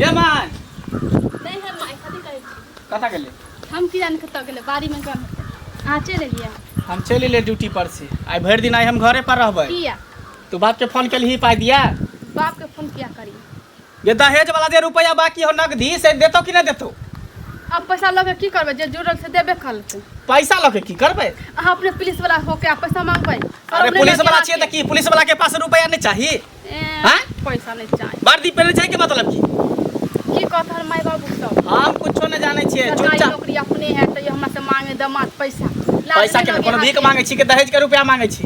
ये माय। नहि है माय, कथी कहै छी? कतऽ गेलै? हम की जाने कतऽ गेलै, बाड़ी में गल हेतै। अहाँ चलि एलियै? हम चलि एलियै ड्यूटी पर से। आइ भरि दिन आइ हम घरे पर रहबै। किया? तू बाप के फोन केलही पाइ दिया? बाप के फोन किया करी? ये दहेज वाला जे रुपया बाकी हो नगदी से देतो कि नहीं देतो? अब पैसा लऽ के की करबै, जे जुड़ल से देबे करतै। पैसा लऽ के की करबै? अहाँ अपने पुलिस वाला होके आ पैसा मांगबै? अरे पुलिस वाला छियै तऽ की पुलिस वाला के पास रुपया नहीं चाही? हैं? पैसा नहीं चाही। वर्दी पहिरने छै के मतलब की? की कहत हर माय बाबू सब? हम कुछो नहीं जानै छियै। सरकारी चुपचाप नौकरी अपने है तैयो हमरा से मांगे दमाद पैसा। लाज पैसा नहि के लगे कोनो भीख अहाँके? मांगे छी के दहेज के रुपया मांगे छी?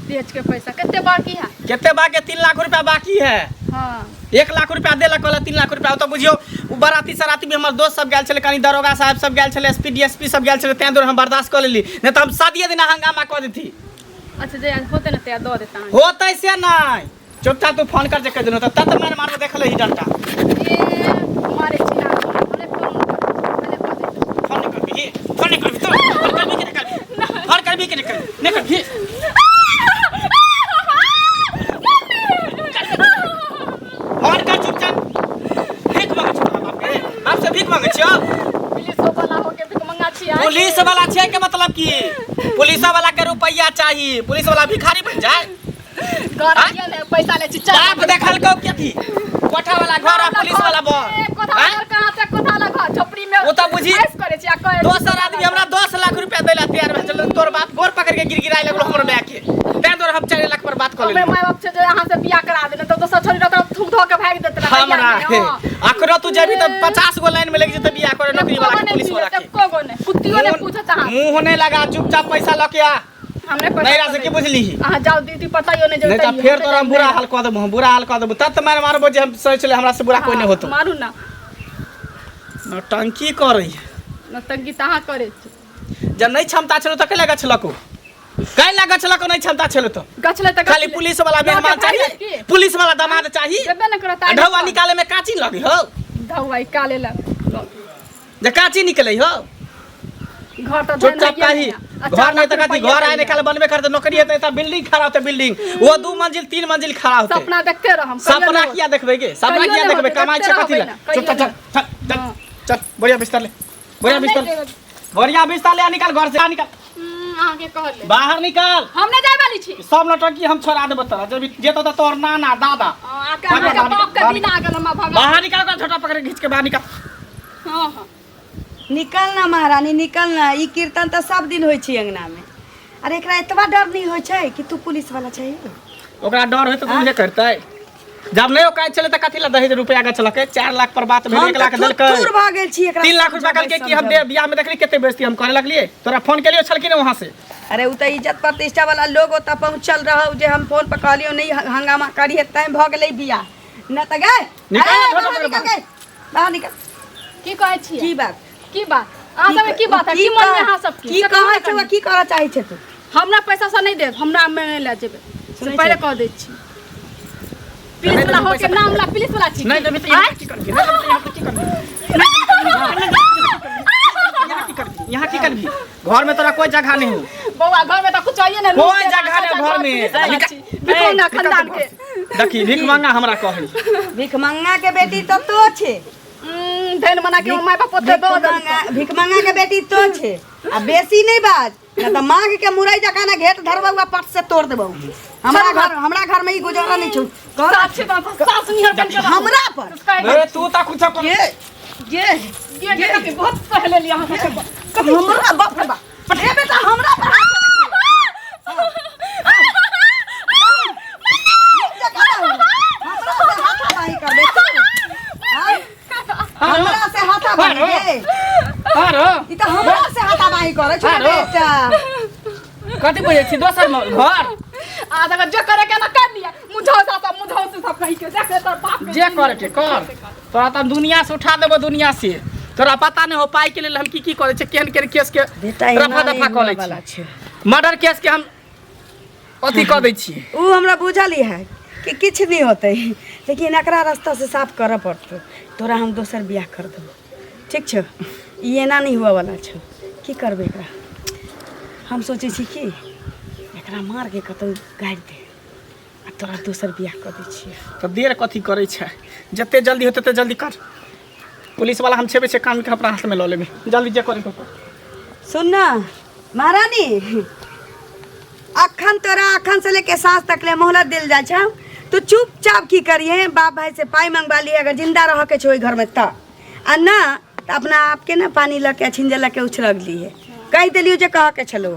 दहेज के पैसा कते बाकी है? कते बाकी? 3 लाख रुपया बाकी है। हाँ। 1 लाख रुपया देलक कहलक 3 लाख रुपया। ओ तऽ बुझियौ ओ बराती सराती भी हमर दोस्त सब गेल छलै, कनी दरोगा साहब सब गेल छलै, एसपी डीएसपी सब गेल छलै, तें दुआरे हम बर्दाश्त कऽ लेली, नहि तऽ हम शादिये दिना हंगामा कऽ देती। अच्छा जे होते ने ते दऽ देता। होतै से नहि, चुपचाप तू फोन कर जे कहि देलहुँ तऽ तत मारि मारबो देख लही डंटा। ए मारे छी ना हमरे फोन पहिले कऽ देता। फोन नहि करबी, फोन नहि करबी तू? फोन करबी कि नहि करबी? फोन करबी कि नहि करबी? नहि करबी? फोन कर चुपचाप। भीख मांगे छियौ तोरा बाप के? बाप से भीख मांगे छियौ? पुलिस वाला होके भी मंगा छी आइ। पुलिस वाला छियै के मतलब की? पुलिस वाला के रुपैया चाही, पुलिस वाला भिखारी बन जाए? घर आँय? आइए ने पैसा ले छी चल। बाप देखलकौ कथी? कोठा वाला घर आ पुलिस वाला बर। ए, कोठा वाला आँय? घर कहाँ छै? कोठा वाला घर झोपड़ी में। ओ तऽ बुझी ऐश करै छी आ कहै छी दोसर आदमी हमरा 10 लाख रुपया दै ला तैयार भेल छलै, तोर बाप गोर पकड़ के गिड़गिड़ाय लगलो हमर माय के, तैं दुआरे हम 4 लाख पर बात कऽ हमरे लेलियै। माय बाप छै जे अहाँ से बियाह करा देने तऽ दोसर छोरी रहत थूक धऽ के भागि देत रहै। हमरा बियाह में, हाँ। अखनो तू जेबही तऽ 50 गो लाइन में लागि जेतै बियाह करे नौकरी वाला के, पुलिस वाला के। एको गो नहि, कुत्तियो नहि पूछत अहाँ। मुँह नहि लगा, चुपचाप पैसा लऽ के आ। हमरे पैसा नैरा से की बुझली? अहाँ जाउ दीदी, पताइयो नहि नहीं तऽ फेर तोरा हम बुरा हाल कऽ देबो, हम बुरा हाल कऽ देबो। तब तऽ मारि मारबो जे हम सोचि ले हमरा से बुरा कोई नहि होतो। मारू ना। नौटंकी करै है। नौटंकी तऽ अहाँ करै छी। जब नहि क्षमता छलो तऽ कैला गछलको? कैला गछलको? नहि क्षमता छलो तऽ गछले तऽ खाली पुलिस वाला मेहमान चाही, पुलिस वाला दामाद चाही। देबे ने करत। आ ढौआ निकाले में काची लगी हो? ढौआ निकाले ला जे काची निकले हो। घर तऽ चुपचाप कही घर नहीं तऽ कथी घर आइ निकाल बनबे करते, नौकरी हेतै तऽ बिल्डिंग खड़ा होतै, बिल्डिंग वो 2 मंजिल 3 मंजिल खड़ा होतै। सपना देखते रहम। सपना किया देखबै गे? सपना कहियो किया नहि देखबै? होतै, कमाइ छै देखते कथी रहबै लए? ने, चुप कहियो चल चल चल हाँ। चल, बढ़िया बिस्तर ले, बढ़िया हम नहि बिस्तर, जेबै। बढ़िया बिस्तर ले आ, निकाल घर से, आ निकाल। अहाँके कहले बाहर निकाल। हम नहि जाय वाली छी। सब नौटंकी हम छोड़ा देबो तोरा, जब जेतो तऽ तोहर नाना दादा। हाँ, आके अहाँके बाप के दिन आ गेल हमरा भगा। बाहर निकाल ओकरा, झोटा पकड़ के घींच के बाहर निकाल। हाँ हाँ। निकल ना महारानी, निकल ना। ई कीर्तन तऽ सब दिन होइ छै अंगना में। अरे एकरा एतबा डर नहीं होइ छै कि तू पुलिस वाला छै? ओकरा डर होय तऽ उहे करतै। जब नहि औकात छलै तऽ कथी लए दहेज रुपया गछलकै? 4 लाख पर बात भेल, हम 1 लाख तऽ देलकै, थुथुर भऽ गेल छी एकरा। 3 लाख रुपया कहलकै कि हम दे। बियाह में देखली कते बेइज्जती हम करे लगलियै, तोरा फोन केलियो छल कि नहि वहाँ से? अरे उ तऽ इज्जत प्रतिष्ठा वाला लोग ओतऽ पहुँचल रहौ जे हम फोन पर कहलियौ नहीं हंगामा करिहे, तैं भऽ गेलै बियाह, न तऽ गए। निकल, अरे, छोटो बाहर पकड़ निकल बाहर। गए, बाहर निकल। की कहै छियै? की बात? की बात अहाँ सबके? की बात है? की मन में अहाँ सबके? की से कहू कहै ने छौ? कनी। की करऽ चाहै छै तू? हमरा पैसा से नहीं देब, हमरा में ले जेबै से सुनै पहिले छै? कह दै छी। पुलिस वाला होके नाम ला पुलिस वाला छी। नहि देबही तऽ यहाँ की करबही? नहि देबही तऽ यहाँ की करबही? यहाँ की करबही? यहाँ की करबही? घर में तोरा कोई जगह नहीं हो। बौआ, घर में तऽ कुछ चाहिए ना। कोई जगह नहीं घर में। निकल। बिकोना खानदान के। देखी, भीख मांगा हमरा कहै। भिखमंगा के बेटी तऽ तो छे। धन मना के माय बाप ओते दऽ देलकै। भिखमंगा के बेटी तो छे। आ बेसी नहीं बाज, न तऽ मांग के मुरई जकाँ ना घेट धरबौ आ पट से तोड़ देबौ। हमरा घर, हमरा घर में ई गुजारा नहीं छौ। कह सास छै तऽ सास निहर बन के रहू। हमरा पर कहै ए, तू तऽ कुछो कर। ये ये ये ये कथी बहुत सह लेलियै अहाँ सबके। हमरा बाप रे बाप, ए बेटा, हमरा पर हाथ चढ़ै छै। हमरा से हाथापाई करबे तू? आँय? हमरा से हाथापाई गे? आरो ई तऽ हमरा से हाथापाई करै छै। आरो। बेटा, कथी बुझै छी दोसर घर? आ तकर जे करे के ना कर लिया, मुझौसा सब, मुझौसे सब कहि के देख तोर बाप के। जे करे के कर, तोरा तऽ हम दुनिया से उठा देबो, दुनिया से। तोरा पता नहीं हो पाई के लेल हम की की करै छियै, केहन केहन केस के बेटा, एना रफा नहि दफा कऽ लै हुअ छी वाला छै। मर्डर केस के हम अथी कऽ दै छियै। उ हमरा बुझल ही है कि किछु नहि होतै, लेकिन एकरा रास्ता से साफ करऽ पड़तौ। तोरा हम दोसर बियाह कर देबौ, ठीक छौ? ई एना नहि हुअ वाला छौ। की करबै एकरा? हम सोचै छी कि एकरा मार के कतौ गाड़ि दे। आ तोरा दोसर बियाह कऽ दै छियै। तऽ देर कथी करै छै? जते जल्दी होतै तते जल्दी कर। पुलिस वाला हम छेबे छै, कानून के अपना हाथमे लऽ लेबै। जल्दी जे करे। सुन ना महारानी, अखन तोरा अखन से लेके साँझ तक ले मोहलत देल जाइ छौ। तू चुपचाप की करिहे, बाप भाई से पाइ मंगवा लिए, अगर जिंदा रह के छौ ओहि घर में तऽ, आ ना तऽ अपना आपके ना पानी लऽ के छिंजे लऽ के उछरग लिए। कहि देलियौ जे कह के छलौ।